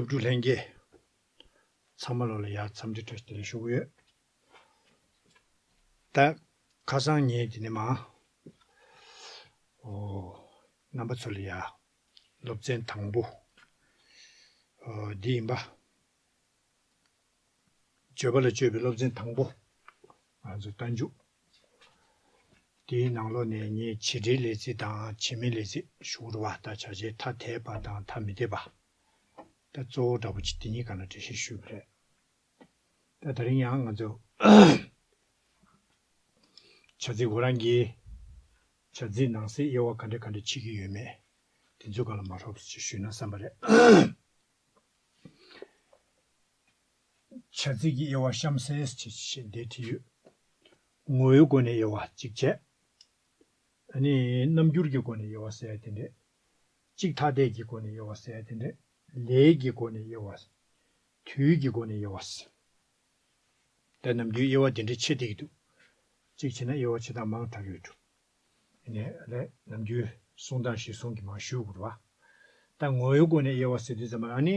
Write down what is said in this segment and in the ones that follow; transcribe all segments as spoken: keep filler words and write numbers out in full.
འབྲུག་ལྷན་རྒྱས་ཚང་མ་ལོ་ལ་ཡ་འཚམས་འདྲི་བཀྲ་ཤིས་བདེ་ལེགས་ཞུ་གི་ཡོད། ད་ཁ་སང་ངས་དེ་ནས་མ་ཨོ་རྣམ་པ་ཚོ་ལ་ཡ་སློབ་ཚན་དང་པོ་ཨོ་འདི་ཡིན་པ། བརྗོད་པ་ལ་བརྗོད་པའི་སློབ་ཚན་དང་པོ་ང་ཚོ་རྟ་མཇུག་དེའི་ནང་ལོགས་ནས་ངས་བྱེད་འབྲེལ་ལས་ཚིག་དང་བྱེད་མེད་ལས་ཚིག་ཞུ་རུ་བ་ད་བྱ་བྱེད་ཐ་དད་པ་དང་ཐ་མི་དད་པ་ད་གཙོ་བོ་འདྲ་པོ་ཅིག་དེ་གཉིས་སྒང་ལ་འགྲེལ་བཤད་ཞུས་པ་རེད། ད་དེ་རིང་ཡང་ང་ཚོ་བྱ་ཚིག་ཁོ་རང་གི་བྱ་ཚིག་ནང་གསེས་དབྱེ་བ་ག་འདྲ་ག་འདྲ་ཕྱེ་གི་ཡོད་མེད་དེ་ཚོ་སྒང་ལ་མ་རོབ་ཅིག་ཞུས་ན་བསམ་པ་རེད། བྱ་ཚིག་གི་དབྱེ་བ་གཤམ་གསལ་ཅིག་བཤད་འདི་བྲིས་ཡོད། ངོ་བོའི་སྒོ་ནས་དབྱེ་བ་གཅིག་བྱས། ཨ་ནི་རྣམ་འགྱུར་གྱི་སྒོ་ནས་དབྱེ་བ་ཟེར་ཡ་དེ་འདྲས། གཅིག་ཐ་དད་ཀྱི་སྒོ་ནས་དབྱེ་བ་ཟེར་ཡ་དེ་འདྲས། ལས་ཀྱི་སྒོ་ནས་དབྱེ་བ། དུས་ཀྱི་སྒོ་ནས་དབྱེ་བ། ད་ནམ་རྒྱུན་དབྱེ་བ་དེ་འདྲས་ཕྱེ་བསྡད་ཀྱི་འདུག་གཅིག་བྱས་ན་དབྱེ་བ་ཕྱེ་སྟངས་མང་དྲགས་ཡོད་འགྲོ། ཡིན་ནའི་ལས་ནམ་རྒྱུན་གསུང་སྟངས་གཞིར་བཟུང་གིས་མར་ཞུ་དགོས་རེད་བ། ད་ངོ་བོའི་སྒོ་ནས་དབྱེ་བ་ཟེར་དུས་ཙམ་པ་ཨ་ནི།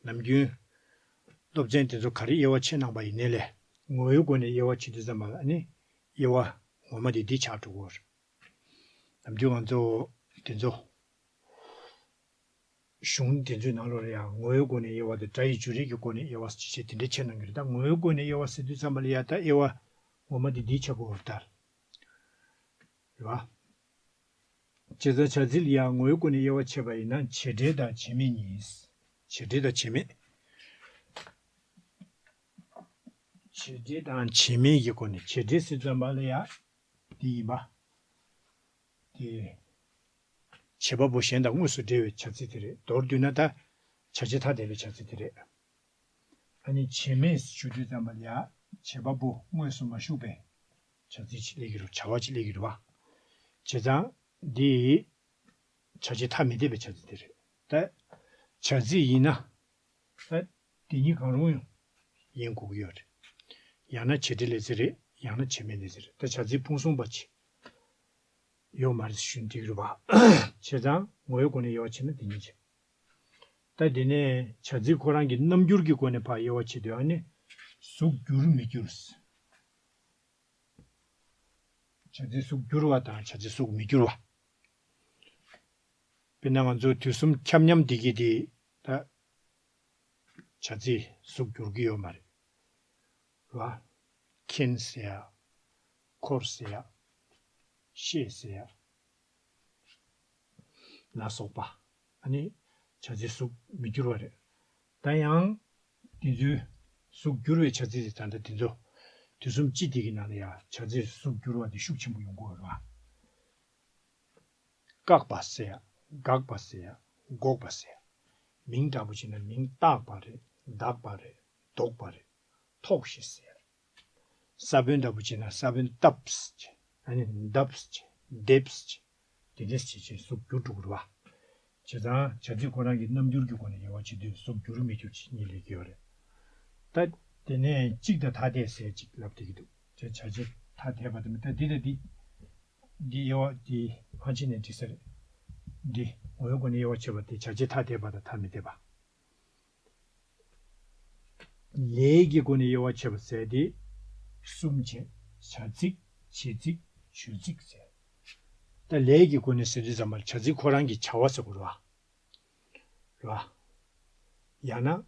ནམ་རྒྱུན་སློབ་ཚན་དེ་ཚོ་ག་རེ་དབྱེ་བ་ཕྱེ་གནང་པ་ཡིན་ནའི་ལས་ངོ་བོའི་སྒོ་ནས་དབྱེ་བ་ཕྱེ་དུས་ཙམ་པ་ཨ་ནི་དབྱེ་བ་ངོ་མ་དེ་འདི་ཆགས་འགྲོ་གི་རེད། ནམ་རྒྱུན་ང་ཚོ་དེ་ཚོ་གཞུང་དེ་ཚོའི་ནང་ལོགས་ལ་ཡང་ངོ་བོའི་སྒོ་ནས་དབྱེ་བ་དང་སྒྲ་ཡི་འཇུག་རིགས་ཀྱི་སྒོ་ནས་དབྱེ་བ་ཅི་བྱེད་དེ་འདྲ་ཕྱེ་གནང་གི་རེད། ད་ངོ་བོའི་སྒོ་ནས་དབྱེ་བ་ཟེར་དུས་ཙམ་པ་ལ་ཡ་ད་དབྱེ་བ་ངོ་མ་དེ་འདི་ཆགས་དགོས་རེད་ད། རེད་བ། བྱས་ཙང་བྱ་ཚིག་ལ་ཡང་ངོ་བོའི་སྒོ་ནས་དབྱེ་བ་ཕྱེ་བ་ཡིན་ན་བྱེད་འབྲེལ་དང་བྱེད་མེད་གཉིས། བྱེད་འབྲེལ་དང་བྱེད་མེད། བྱེད་འབྲེལ་དང་བྱེད་མེད་ཀྱི་སྒོ་ནས་བྱེད་འབྲེལ་ཟེར་ཙམ་པ་ལ་ཡང་འདི་ཡིན་པ། དེ། བྱེད་པ་པོ་གཞན་དང་དངོས་སུ་འབྲེལ་བའི་བྱ་ཚིག་དེ་རེད། མདོར་བསྡུས་ན་ད་བྱ་བྱེད་ཐ་དད་པའི་བྱ་ཚིག་དེ་རེད། ཨ་ནི་བྱེད་མེད་ཞུ་དུས་ཙམ་པ་ལ་ཡང་བྱེད་པ་པོ་དངོས་སུ་མ་ཞུགས་པའི་བྱ་ཚིག་ཅིག་སླེབས་ཀྱི་རེད། བྱ་བ་ཅིག་སླེབས་ཀྱི་རེད་བ། བྱས་ཙང་འདི་བྱ་བྱེད་ཐ་མི་དད་པའི་བྱ་ཚིག་དེ་རེད། ད་བྱ་ཚིག་ཡིན་ན་ད་དེ་གཉིས་གང་རུང་ཡིན་དགོས་ཀྱི་ཡོད་རེད། ཡང་ན་བྱེད་འབྲེལ་ལས་ཚིག་རེད། ཡང་ན་བྱེད་མེད་ལས་ཚིག་རེད། ད་བྱ་ཚིག་ཕུང་གསུམ་པ་ཅིག་ཡོད་མ་རེད་ཞུ་འགྲིག་རེད་བ། བྱས་ཙང་ངོ་བོའི་སྒོ་ནས་དབྱེ་བ་ཕྱེ་ན་དེ་གཉིས་བྱེད། ད་དེ་ནས་བྱ་ཚིག་ཁོ་རང་གི་རྣམ་འགྱུར་གྱི་སྒོ་ནས་ཕར་དབྱེ་བ་ཕྱེ་དུས་ཨ་ནི་གཟུགས་འགྱུར་མི་འགྱུར། བྱ་ཚིག་གཟུགས་འགྱུར་བ་དང་བྱ་ཚིག་གཟུགས་མི་འགྱུར་བ། དཔེར་ན་ང་ཚོ་དུས་གསུམ་ཁྱབ་མཉམ་བསྡད་ཀྱི་དེ་ད་བྱ་ཚིག་གཟུགས་འགྱུར་གྱི་ཡོད་མ་རེད། རེད་བ། མཁྱེན་ཟེར་ཡ། འཁོར་ཟེར་ཡ། ཤེས་ཟེར་ཡ། ལ་སོགས་པ། ཨ་ནི་བྱ་ཚིག་གཟུགས་མི་འགྱུར་བ་རེད། ད་ཡང་དེ་ཚོའི་གཟུགས་འགྱུར་བའི་བྱ་ཚིག་དེ་ད་ལྟ་དེ་ཚོ་དུས་གསུམ་སྤྱི་དེ་གི་ནང་ལ་ཡང་བྱ་ཚིག་གཟུགས་འགྱུར་བ་དེ་ཤུགས་ཆེན་པོ་ཡོང་གི་ཡོད་རེད་བ། བཀག་པ་ཟེར་ཡ། དགག་པ་ཟེར་ཡ། འགོག་པ་ཟེར་ཡ། མིང་འདྲ་པོ་བྱས་ན་མིང་བཏགས་པ་རེད། གདགས་པ་རེད། འདོགས་པ་རེད། ཐོགས་ཤིག་ཟེར་ཡ། ས་བོན་འདྲ་པོ་བྱས་ན་ས་བོན་བཏབ་ཟེར། ཨ་ནི་འདབ་ཟེར། འདེབས་ཟེར། དེ་འདྲས་བྱས་བྱས་གཟུགས་འགྱུར་འགྲོ་གི་རེད་བ། བྱས་ཙང་བྱ་ཚིག་ཁོ་རང་གི་རྣམ་འགྱུར་གྱི་སྒོ་ནས་དབྱེ་བ་ཕྱེ་དུས་གཟུགས་འགྱུར་མི་འགྱུར་ཅིག་གཉིས་སླེབས་ཀྱི་ཡོད་རེད། ད་དེ་ནས་གཅིག་དང་ཐ་དད་ཟེར་གཅིག་ལབ་བསྡད་ཀྱི་འདུག་དེ་བྱ་བྱེད་ཐ་དད་པ་དེ་མིན་ད་འདི་དང་འདི། འདི་དབྱེ་བ་འདི་ཕར་ཕྱེ་ནས་འགྲིག་ས་རེད། འདི་ངོ་བོའི་སྒོ་ནས་དབྱེ་བ་ཕྱེ་བ་དེ་བྱ་བྱེད་ཐ་དད་པ་དང་ཐ་མི་དད་པ། ལས་ཀྱི་སྒོ་ནས་དབྱེ་བ་ཕྱེ་བ་ཟེར་དེ་གསུམ་བྱས། བྱ་ཚིག་བྱེད་ཚིག་བརྗོད་ཚིག་ཟེར། ད་ལས་ཀྱི་སྒོ་ནས་ཟེར་དུས་ཙམ་པར་བྱ་ཚིག་ཁོ་རང་གི་བྱ་བ་ཟེར་དགོས་རེད་བ། རེད་བ། ཡང་ན་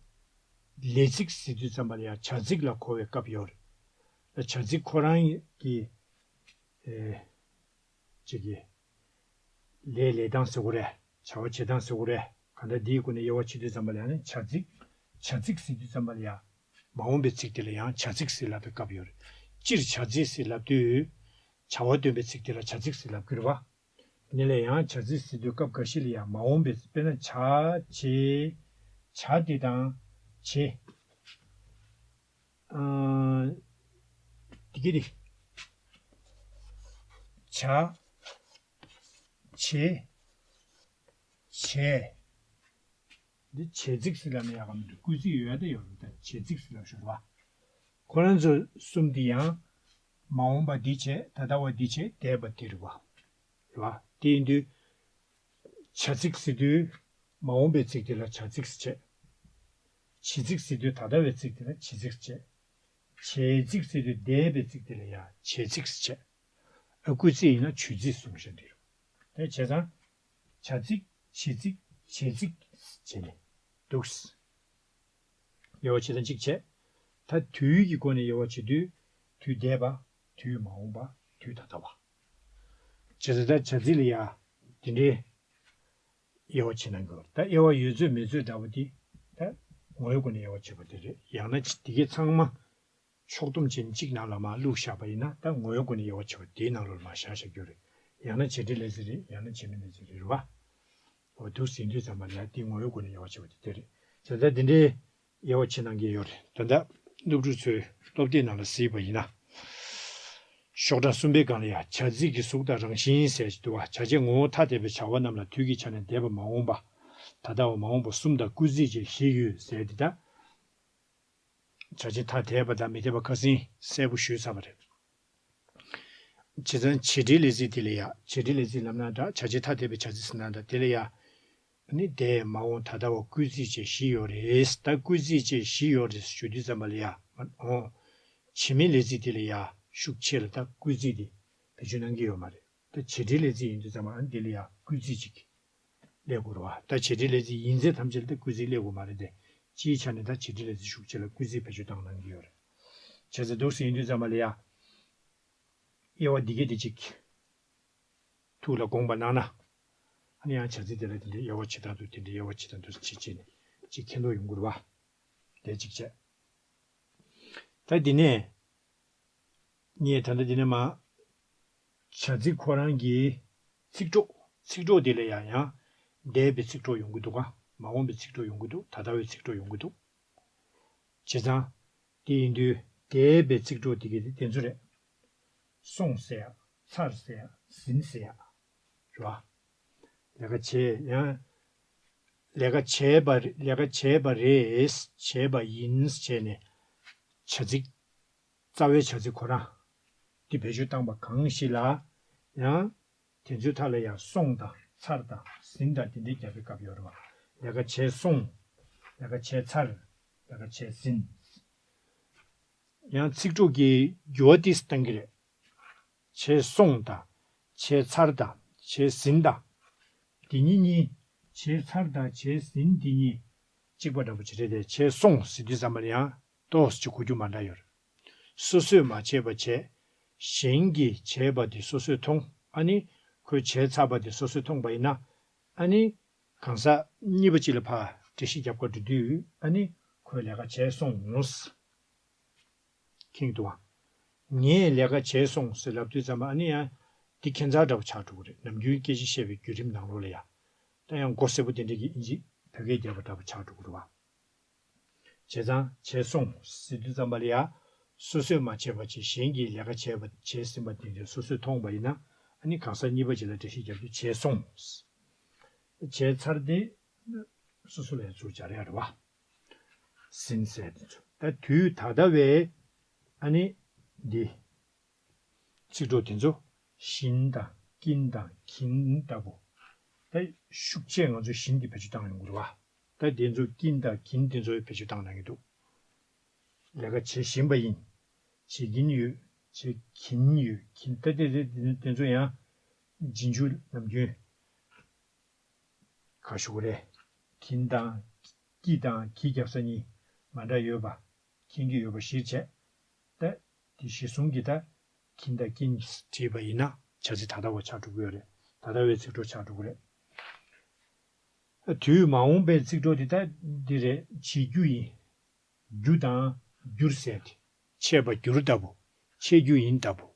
ལས་ཚིག་ཟེར་དུས་ཙམ་པར་ཡང་བྱ་ཚིག་ལ་གོ་བའི་སྐབས་ཡོད་རེད། ད་བྱ་ཚིག་ཁོ་རང་གི་ཨེ། ཅིག་གི་ལས་ལས་སྟངས་ཟེར་དགོས་རེད། བྱ་བ་བྱེད་སྟངས་ཟེར་དགོས་རེད། གང་ལྟར་འདིའི་སྒོ་ནས་དབྱེ་བ་ཕྱེ་དུས་ཙམ་པ་ལ་ཡང་ན་བྱ་ཚིག་བྱ་ཚིག་ཟེར་དུས་ཙམ་པ་ལ་ཡང་མ་འོངས་པའི་ཚིག་དེ་ལ་ཡང་བྱ་ཚིག་ཟེར་ལབ་པའི་སྐབས་ཡོད་རེད། སྤྱིར་བྱ་ཚིག་ཟེར་ལབ་དུས་བྱ་བ་སྟོན་པའི་ཚིག་དེ་ལ་བྱ་ཚིག་ཟེར་ལབ་ཀྱི་རེད་བ། དེ་ལ་ཡང་བྱ་ཚིག་ཟེར་དུས་སྐབས་འགའ་ཞིག་ལ་ཡང་མ་འོངས་པའི་དཔེར་ན་བྱ་བྱེད་བྱ་དེ་དང་བྱེད། ཨ། དེ་གི་རེད། བྱ། བྱེད། བྱས། འདི་བྱེད་ཚིག་ཟེར་ལབ་ན་ཡག་ག་མི་འདུག་སྐུལ་ཚིག་ཡོད་ཡ་ད་ཡོད་རེད། ད་བྱེད་ཚིག་ཟེར་ལབ་ཤོག་རེད་བ། ཁོ་རང་ཚོ་གསུམ་འདི་ཡང་མ་འོངས་པ་འདི་བྱས། ད་ལྟ་བ་འདི་བྱས། འདས་པ་འདི་རེད་བ། རེད་བ། དེ་ཡིན་དུས། བྱ་ཚིག་ཟེར་དུས་མ་འོངས་པའི་ཚིག་དེ་ལ་བྱ་ཚིག་ཟེར་བྱས། བྱེད་ཚིག་ཟེར་དུས་ད་ལྟ་བའི་ཚིག་དེ་ལ་བྱེད་ཚིག་བྱས། བྱེད་ཚིག་ཟེར་དུས་འདས་པའི་ཚིག་དེ་ལ་ཡང་བྱེད་ཚིག་བྱས། ཨ་སྐུལ་ཚིག་ཡིན་ན་བྱེད་ཚིག་གསུངས་བཞག་འདི་རུ། དེ་བྱས་ཙང་། བྱ་ཚིག་བྱེད་ཚིག་བྱེད་ཚིག་བྱས་ནས་འདུག་དབྱེ་བ་ཕྱེ་སྟངས་གཅིག་བྱས། ད་དུས་ཀྱི་སྒོ་ནས་དབྱེ་བ་ཕྱེ་དུས། དུས་འདས་པ། དུས་མ་འོངས་པ། དུས་ད་ལྟ་བ། བྱས་ཙང་ད་བྱ་ཚིག་ལ་ཡ། དེ་འདྲའི་དབྱེ་བ་ཕྱེ་གནང་གི་ཡོད་རེད། ད་དབྱེ་བ་ཡོད་ཚོད་མེད་ཚོད་འདྲ་བོ་དེ། ད་ངོ་བོའི་སྒོ་ནས་དབྱེ་བ་ཕྱེ་བ་དེ་རེད། ཡང་ན་དེ་གའི་ཚང་མ་ཕྱོགས་བསྡོམས་བྱས་ནས་གཅིག་ནང་ལ་མར་བླུགས་བཞག་པ་ཡིན་ན། ད་ངོ་བོའི་སྒོ་ནས་དབྱེ་བ་ཕྱེ་བ་དེའི་ནང་ལོགས་ལ་མར་བཞག་བཞག་རྒྱུ་རེད། ཡང་ན་བྱེད་འབྲེལ་ལས་ཚིག་རེད། ཡང་ན་བྱེད་མེད་ལས་ཚིག་རེད་བ། འོ་འདུག་ཟིན་དུས་ཙམ་པ་ལ་ཡ་དེ་ངོ་བོའི་སྒོ་ནས་དབྱེ་བ་ཕྱེ་བ་དེ་དེ་རེད། བྱས་ཙང་འདི་འདྲའི་དབྱེ་བ་ཕྱེ་གནང་གི་ཡོད་རེད། ད་ལྟ་སློབ་ཕྲུག་ཚོའི་སློབ་དེབ་ནང་ལ་གཟིགས་པ་ཡིན་ན། ཤོག་གྲངས་གསུམ་པའི་སྒང་ལ་ཡ། བྱ་ཚིག་གི་གཟུགས་དང་རང་བཞིན་ཟེར་གྱི་འདུག་བ། བྱ་བྱེད་ངོ་བོ་ཐ་དད་པའི་བྱ་བ་རྣམས་ལ་དུས་ཀྱི་ཆ་ནས་འདས་པ་མ་འོངས་པ། ད་ལྟ་བ་མ་འོངས་པ་གསུམ་དང་སྐུལ་ཚིག་བཅས་བཞི་ཡོད་ཟེར་འདི་ལྟ། བྱ་བྱེད་ཐ་དད་པ་དང་མི་དད་པ་ཁ་སང་གསལ་པོ་ཞུས་ཚར་བ་རེད། བྱས་ཙང་བྱེད་འབྲེལ་ལས་ཚིག་དེ་ལ་ཡ། བྱེད་འབྲེལ་ལས་ཚིག་ལབ་ན་འདྲ། བྱ་བྱེད་ཐ་དད་པའི་བྱ་ཚིག་ཟེར་ན་འདྲ། དེ་ལ་ཡ། ནི་འདས་མ་འོངས་ད་ལྟ་བ་སྐུལ་ཚིག་བཅས་བཞི་ཡོད་རེད། ད་སྐུལ་ཚིག་བཅས་བཞི་ཡོད་རེད་ཞུ་དུས་ཙམ་པ་ལ་ཡ། འོ། བྱེད་མེད་ལས་ཚིག་དེ་ལ་ཡ་ཤུགས་ཆེ་ལ་ད་སྐུལ་ཚིག་དེ་བེད་སྤྱོད་གནང་གི་ཡོད་མ་རེད། ད་བྱེད་འབྲེལ་ལས་ཚིག་ཡིན་དུས་ཙམ་པ་ཨ་ནི་དེ་ལ་ཡ་སྐུལ་ཚིག་ཅིག་སླེབས་དགོས་རེད་བ། ད་བྱེད་འབྲེལ་ལས་ཚིག་ཡིན་ཚད་ཐམས་ཅད་ལ་ད་སྐུལ་ཚིག་སླེབས་དགོས་མ་རེད་དེ། སྤྱིའི་ཆ་ནས་ད་བྱེད་འབྲེལ་ལས་ཚིག་ཤུགས་ཆེ་ལ་སྐུལ་ཚིག་བེད་སྤྱོད་བཏང་གནང་གི་ཡོད་རེད། བྱས་ཙང་འདུག་སེ་ཡིན་དུས་ཙམ་པ་ལ་ཡ། དབྱེ་བ་འདི་གས་དེ་གཅིག་ཐུགས་ལ་དགོངས་པ་གནང་ན། ཨ་ནི་ཡང་བྱ་ཚིག་དེ་ལ་དེ་འདྲའི་དབྱེ་བ་ཕྱེ་སྟངས་འདུག་དེ་འདྲའི་དབྱེ་བ་ཕྱེ་སྟངས་འདུག་ཅེས་བྱས་ནས་ཅིག་མཁྱེན་རྟོགས་ཡོང་གི་རེད་བ། དེ་གཅིག་བྱས། ད་འདི་ནས་ངས་ད་ལྟ་འདི་ནས་མ། བྱ་ཚིག་ཁོ་རང་གི་ཚིག་གྲོགས། ཚིག་གྲོགས་དེ་ལ་ཡང་ཡང་འདས་པའི་ཚིག་གྲོགས་ཡོང་གི་འདུག་ག་མ་འོངས་པའི་ཚིག་གྲོགས་ཡོང་གི་འདུག་ད་ལྟ་བའི་ཚིག་གྲོགས་ཡོང་གི་འདུག་བྱས་ཙང་། དེ་ཡིན་དུས་འདས་པའི་ཚིག་གྲོགས་དེ་གས་དེ་དེ་ཚོ་རེད། སོང་ཟེར་ཡ། ཚར་ཟེར་ཡ། ཟིན་ཟེར་ཡ། རེད་བ། ལས་ཀ་བྱས་ཡང་། ལས་ཀ་བྱས་པ་རེད། ལས་ཀ་བྱས་པ་རེད། བྱས་པ་ཡིན་བྱས་ནས། བྱ་ཚིག་རྩ་བའི་བྱ་ཚིག་ཁོ་རང་། འདི་བེད་སྤྱོད་བཏང་པ་གང་ཞིག་ལ། ཡང་། དེ་ཚོའི་མཐའ་ལ་ཡང་སོང་དང་ཚར་དང་ཟིན་དང་དེ་འདྲའི་རྒྱབ་པའི་སྐབས་ཡོད་རེད་བ། ལས་ཀ་བྱས་སོང་། ལས་ཀ་བྱས་ཚར། ལས་ཀ་བྱས་ཟིན། ཡང་ཚིག་གྲོགས་ཀྱི་འགྱུར་བ་ཏིས་བཏང་གི་རེད། བྱས་སོང་དང་། བྱས་ཚར་དང་། བྱས་ཟིན་དང་། འདི་གཉིས་གཉིས། བྱས་ཚར་དང་བྱས་ཟིན་འདི་གཉིས། གཅིག་པ་འདྲ་པོ་ཅིག་རེད་དེ། བྱས་སོང་ཟེར་དུས་ཙམ་པ་ལ་ཡང་ཏོག་ཙམ་གོ་རྒྱུ་མ་འདྲ་ཡོད་རེད། སོ་སོས་མ་བྱས་པ་བྱས། གཞན་གྱིས་བྱས་པ་དེ་སོ་སོས་མཐོང་། ཨ་ནི་ཁོས་བྱས་ཚར་བ་དེ་སོ་སོས་མཐོང་པ་ཡིན་ན། ཨ་ནི་གང་ཟག་གཉིས་པ་གཅིག་ལ་ཕར་འགྲེལ་བཤད་རྒྱབ་ག་འགྲོ་དུས་ཨ་ནི་ཁོས་ལས་ཀ་བྱས་སོང་། མཁྱེན་གྱི་འདུག་བ། ངས་ལས་ཀ་བྱས་སོང་ཟེར་ལབ་དུས་ཙམ་པ་ཨ་ནི་ཡང་འདི་ཁྱད་མཚར་འདྲ་པོ་ཆགས་འགྲོ་གི་རེད། ནམ་རྒྱུན་སྐད་ཆ་བཤད་པའི་བརྒྱུད་རིམ་ནང་ལོགས་ལ་ཡ། ད་ཡང་མགོ་སེར་པོ་དེ་འདྲ་གི་ཨིན་ཇི་བོད་སྐད་རྒྱབ་པ་འདྲ་པོ་ཆགས་འགྲོ་གི་རེད་བ། བྱས་ཙང་བྱས་སོང་ཟེར་དུས་ཙམ་པ་ལ་ཡ། སོ་སོས་མ་བྱས་པ་བྱས། གཞན་གྱིས་ལས་ཀ་བྱས་པ་བྱས་ཟིན་པ་དེ་འདྲ་སོ་སོས་མཐོང་བ་ཡིན་ན། ཨ་ནི་གང་ཟག་གཉིས་པ་ཅིག་ལ་འགྲེལ་བཤད་རྒྱབ་དུས་བྱས་སོང་། བྱས་ཚར་དེ། སོ་སོ་ལ་ཡ་ཚུར་སྦྱར་ཡ་རེད་བ། ཟིན་ཟེར་དེ་ཚོ། ད་དུས་ད་ལྟ་བའི་ཨ་ནི་འདི། ཚིག་གྲོགས་དེ་ཚོ་བཞིན་དང་ཀིན་དང་གིན་ལྟ་བུ། ད་ཤུགས་ཆེ་ང་ཚོ་བཞིན་དེ་བེད་སྤྱོད་བཏང་ཡོང་གི་རེད་བ། ད་དེ་ཚོ་ཀིན་དང་གིན་དེ་ཚོ་བེད་སྤྱོད་བཏང་གནང་གི་འདུག་ལས་ཀ་བྱེད་བཞིན་པ་ཡིན། བྱེད་ཀྱིན་ཡོད། བྱེད་ཀྱིན་ཡོད། ཀྱིན། ད་དེ་དེ་དེ་ཚོ་ཡང་རྗེས་འཇུག་ནམ་རྒྱུན། ག་ཞུ་གི་རེད། གིན་དང་། ཀི་དང་གི་རྒྱབ་ས་གཉིས་མ་འདྲ་ཡོད་པ། མཁྱེན་གྱི་ཡོད་པ་གཞིར་བྱས། ད་དེ་གཞི་བཟུང་གི་ད་གིན་དང་ཀིན་བྲིས་པ་ཡིན་ན་བྱ་ཚིག་ད་ལྟ་བ་ཆགས་འགྲོ་གི་ཡོད་རེད། ད་ལྟ་བའི་ཚིག་གྲོགས་ཆགས་འགྲོ་གི་རེད། དུས་མ་འོངས་པའི་ཚིག་གྲོགས་དེ་ད་འདི་རེད། བྱེད་རྒྱུ་ཡིན། རྒྱུ་དང་འགྱུར་ཟེར་ཏེ། བྱས་པ་འགྱུར་ལྟ་བུ། བྱེད་རྒྱུ་ཡིན་ལྟ་བུ།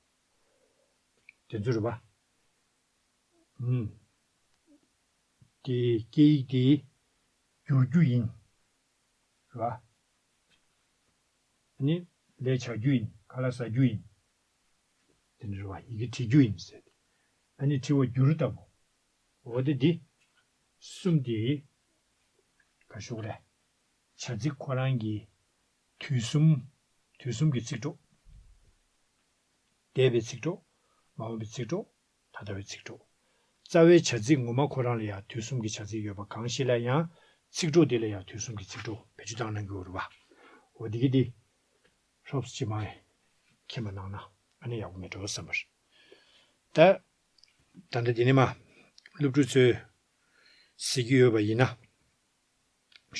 དེ་ཚོ་རེད་པ། ཨུམ། དེ་སྐད་ཡིག་དེ་འགྱུར་རྒྱུ་ཡིན། རེད་པ། ཨ་ནི་ལས་བྱ་རྒྱུ་ཡིན། ཁ་ལག་ཟ་རྒྱུ་ཡིན། དེ་འདྲ་རེད་པ། ཡི་གེ་བྲི་རྒྱུ་ཡིན་ཟེར་ཏེ། ཨ་ནི་བྲི་བ་འགྱུར་ལྟ་བུ། འོ་དེ་འདི་གསུམ་དེ་ག་ཞུ་གི་རེད། བྱ་ཚིག་ཁོ་རང་གི་དུས་གསུམ། དུས་གསུམ་གྱི་ཚིག་གྲོགས། འདས་པའི་ཚིག་གྲོགས། མ་འོངས་པའི་ཚིག་གྲོགས། ད་ལྟ་བའི་ཚིག་གྲོགས། རྩ་བའི་བྱ་ཚིག་ངོ་མ་ཁོ་རང་ལ་ཡང་དུས་གསུམ་གྱི་བྱ་ཚིག་ཡོད་པ་གང་ཞིག་ལ་ཡང་ ཚིག་གྲོགས་དེ་ལ་ཡང་དུས་གསུམ་གྱི་ཚིག་གྲོགས་བེད་སྤྱོད་བཏང་གནང་གི་ཡོད་རེད་བ། འོ་དེ་གི་དེ་ཧྲོབ་སི་ཅི་མ་མཁྱེན་པ་གནང་ན་ཨ་ནི་ཡག་པོ་མེད་འགྲོ་བསམ་པ་རེད། ད་ད་ལྟ་དེ་ནི་མ་སློབ་ཕྲུག་ཚོས་གཟིགས་ཀྱི་ཡོད་པ་ཡིན་ན།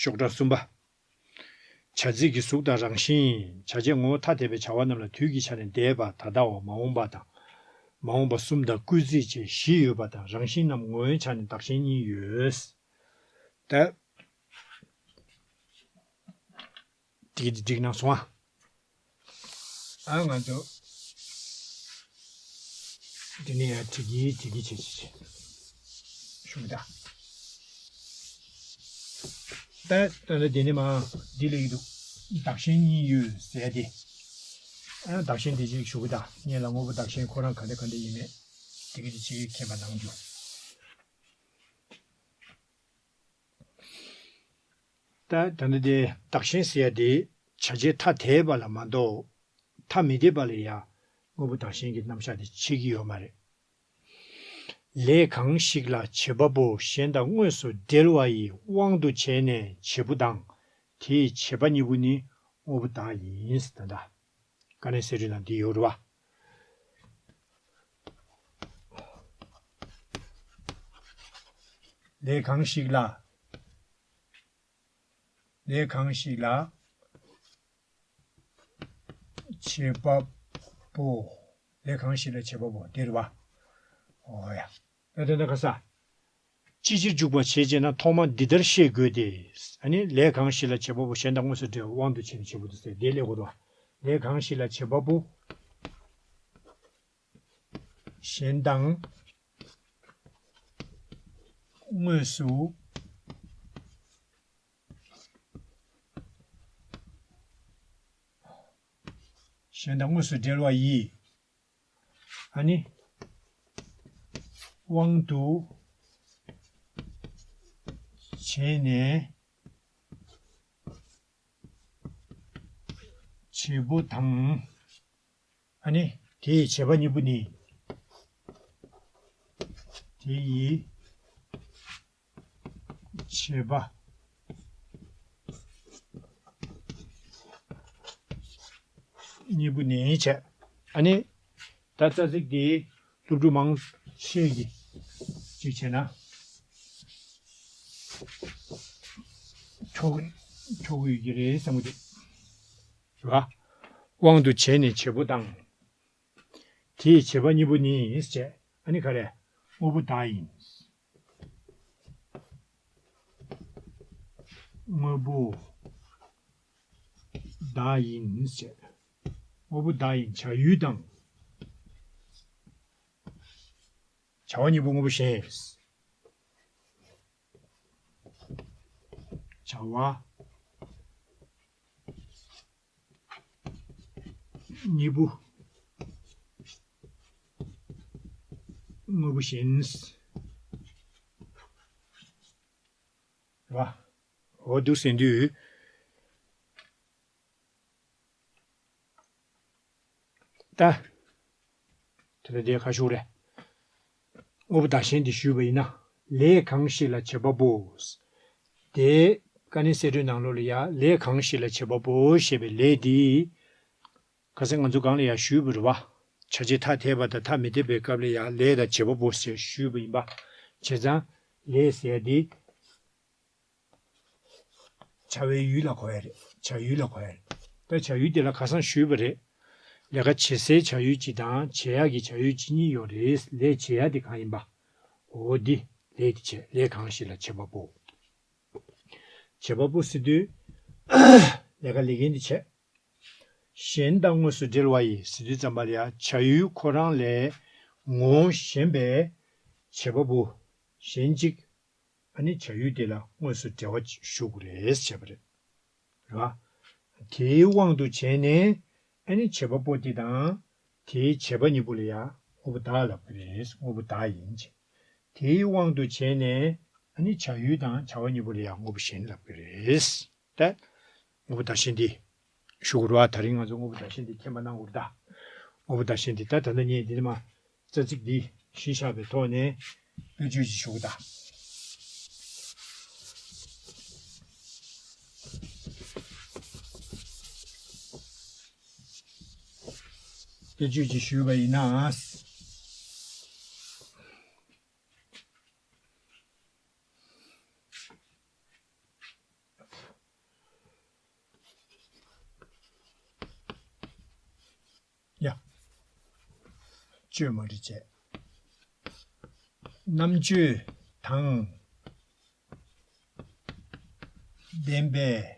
ཤོག་གྲངས་གསུམ་པ། བྱ་ཚིག་གི་གཟུགས་དང་རང་བཞིན། བྱ་བྱེད་ངོ་བོ་ཐ་དད་པའི་བྱ་བ་རྣམས་ལ་དུས་ཀྱི་ཆ་ནས་འདས་པ་ད་ལྟ་བ་མ་འོངས་པ་དང་། མ་འོངས་པ་གསུམ་དང་སྐུལ་ཚིག་བཅས་བཞི་ཡོད་པ་དང་རང་བཞིན་རྣམས་ངོ་བོའི་ཆ་ནས་བདག་གཞན་གཉིས་ཡོད། ད། དེ་གི་དེ་འགྲིག་ན་སོང་ཨ། ཨ་ང་ཚོ། དེ་ནས་ཡང་དྲི་གི་དྲི་གི་བྱེད་བྱེད་བྱེད། ཞུ་གི་ད། ད་ད་ལྟ་དེ་ནས་མ་འདི་ལས་ཀྱི་འདུག་བདག་གཞན་གཉིས་ཡོད་ཟེར་ཏེ། ཨ་བདག་གཞན་དེ་ཅིག་ཞུ་གི་ད་ངས་ལ་དངོས་པོ་བདག་གཞན་ཁོ་རང་ག་འདྲ་ག་འདྲ་ཡིན་མེད་དེ་གི་དེ་ཅིག་མཁྱེན་པ་གནང་རྒྱུ། ད་ད་ནི་དེ་བདག་གཞན་ཟེར་ཡ་དེ་བྱ་བྱེད་ཐ་དད་པ་ལ་མ་གཏོགས་ཐ་མི་དད་པ་ལ་ཡ་དངོས་པོ་བདག་གཞན་གྱི་རྣམ་གཞག་དེ་བྱེད་ཀྱི་ཡོད་མ་རེད། ལས་གང་ཞིག་ལ་བྱེད་པ་པོ་གཞན་དང་དངོས་སུ་འབྲེལ་བ་ཡི་དབང་དུ་བྱས་ནས་བྱེད་པོ་དང་དེའི་བྱེད་པ་གཉིས་པོ་ནི་དངོས་པོ་བདག་ཡིན་ཟེར་ད། དཀའ་གནད་གསལ་སྒྲོན་ནང་འདི་ཡོད་རེད་བ། ལས་གང་ཞིག་ལ། ལས་གང་ཞིག་ལ། བྱེད་པ་པོ། ལས་གང་ཞིག་ལ་བྱེད་པ་པོ་འདི་རེད་བ། ཨོ་ཡ། ད་དེ་འདྲ་ག་ས། ཅི་ཕྱིར་འཇུག་པ་བྱེད་ཅེ་ན་ཐོག་མ་འདི་ལྟར་ཤེས་དགོས་ཏེ། ཨ་ནི་ལས་གང་ཞིག་ལ་བྱེད་པ་པོ་གཞན་དང་དངོས་སུ་འབྲེལ་བའི་དབང་དུ་བྱས་ནས་བྱེད་པོ་དུ་ཟེར་དེ་ལས་གོ་དོ། ལས་གང་ཞིག་ལ་བྱེད་པ་པོ། གཞན་དང་དངོས་སུ། གཞན་དང་དངོས་སུ་འབྲེལ་བ་ཡིས། ཨ་ནི། དབང་དུ་བྱས་ནས། བྱེད་པོ་དང་། ཨ་ནི། དེའི་བྱེད་པ་གཉིས་པོ་ནི། དེ་ཡི་བྱེད་པ། གཉིས་པོ་ནི་བྱས། ཨ་ནི། ད་རྩ་ཚིག་འདི་སློབ་ཕྲུག་མང་ཤོས་ཀྱིས་གཅིག་བྱས་ན་འཕྲོ་འཕྲོ་གི་ཡོད་ཀྱི་རེད་བསམ་གི་འདུག་རེད་བ། དབང་དུ་བྱས་ནས་བྱེད་པོ་དང་། དེའི་བྱེད་པ་གཉིས་པོ་ནི་བྱས། ཨ་ནི་ག་རེ། དངོས་པོ་བདག་ཡིན། དངོས་པོ་བདག་ཡིན་ཟེར། དངོས་པོ་བདག་ཡིན་བྱ་ཡུལ་དང་། བྱ་བ་གཉིས་པོ་དངོས་པོ་གཞན། བྱ་བ་གཉིས་པོ་དངོས་པོ་གཞན། རེད་བ། འོ་འདུག་ཟེར་དུས། ད། དེ་ལ་དེ་ཁ་ཤུག་རེད། དངོས་པོ་བདག་གཞན་དེ་ཞུས་པ་ཡིན་ན། ལས་གང་ཞིག་ལ་བྱེད་པ་པོ། དེ་དཀའ་གནད་གསལ་སྒྲོན་ནང་ལོགས་ལ་ཡ་ལས་གང་ཞིག་ལ་བྱེད་པ་པོ་ཞེས་པའི་ལས་དེ། ཁ་སང་ང་ཚོ་སྒང་ལ་ཡང་ཞུས་པ་རེད་བ། བྱ་བྱེད་ཐ་དད་པ་དང་ཐ་མི་དད་པའི་སྐབས་ལ་ཡང་ལས་དང་བྱེད་པ་པོ་ཞེས་ཞུས་པ་ཡིན་པ། བྱས་ཙང་ལས་ཟེར་ཡ་དེ་བྱ་བའི་ཡུལ་ལ་གོ་ཡ་རེད། བྱ་ཡུལ་ལ་གོ་ཡ་རེད། ད་བྱ་ཡུལ་དེ་ལ་ཁ་སང་ཞུས་པ་རེད། ལས་ཀ་བྱེད་སའི་བྱ་ཡུལ་གཅིག་དང་བྱེད་ཡག་གི་བྱ་ཡུལ་གཅིག་གཉིས་ཡོད་རེད། ལས་བྱེད་ཡག་དེ་གང་ཡིན་པ། འོ་འདི་ལས་དེ་བྱེད་ལས་གང་ཞིག་ལ་བྱེད་པ་པོ། བྱེད་པ་པོ་ཟེར་དུས་ལས་ཀ་ལས་མཁན་དེ་བྱེད། གཞན་དང་དངོས་སུ་འབྲེལ་བ་ཡི་ཟེར་དུས་ཙམ་པ་ལ་ཡང་བྱ་ཡུལ་ཁོ་རང་ལས་ངོ་བོ་གཞན་པའི་བྱེད་པ་པོ་གཞན་གཅིག་ཨ་ནི་བྱ་ཡུལ་དེ་ལ་དངོས་སུ་འབྲེལ་བ་ཞུགས་རེད་བྱས་པ་རེད། རེད་བ། དེའི་དབང་དུ་བྱས་ནས་ཨ་ནི་བྱེད་པ་པོ་དེ་དང་དེའི་བྱེད་པ་གཉིས་པོ་ལ་ཡང་དངོས་པོ་བདག་ལབ་ཀྱི་རེད། དངོས་པོ་བདག་ཡིན་ཅེས། དེའི་དབང་དུ་བྱས་ནས་ཨ་ནི་བྱ་ཡུལ་དང་བྱ་བ་གཉིས་པོ་ལ་ཡང་དངོས་པོ་གཞན་ལབ་ཀྱི་རེད། ད། དངོས་པོ་བདག་གཞན་འདི། ཞུ་དགོས་རེད་བ། ད་རིང་ང་ཚོ་དངོས་པོ་བདག་གཞན་འདི་མཁྱེན་པ་གནང་དགོས་རེད་ད། དངོས་པོ་བདག་གཞན་འདི་ད་ད་ལྟ་ངས་འདི་ནས་མ། རྩ་ཚིག་འདི་གཞི་བཞག་པའི་ཐོག་ནས་དཔེ་བརྗོད་ཅིག་ཞུ་གི་ད། དཔེ་བརྗོད་ཅིག་ཞུས་པ་ཡིན་ན། ཡ། བཅོས་མ་རེད་བྱས། རྣམ་དཔྱོད་དང་ལྡན་པའི་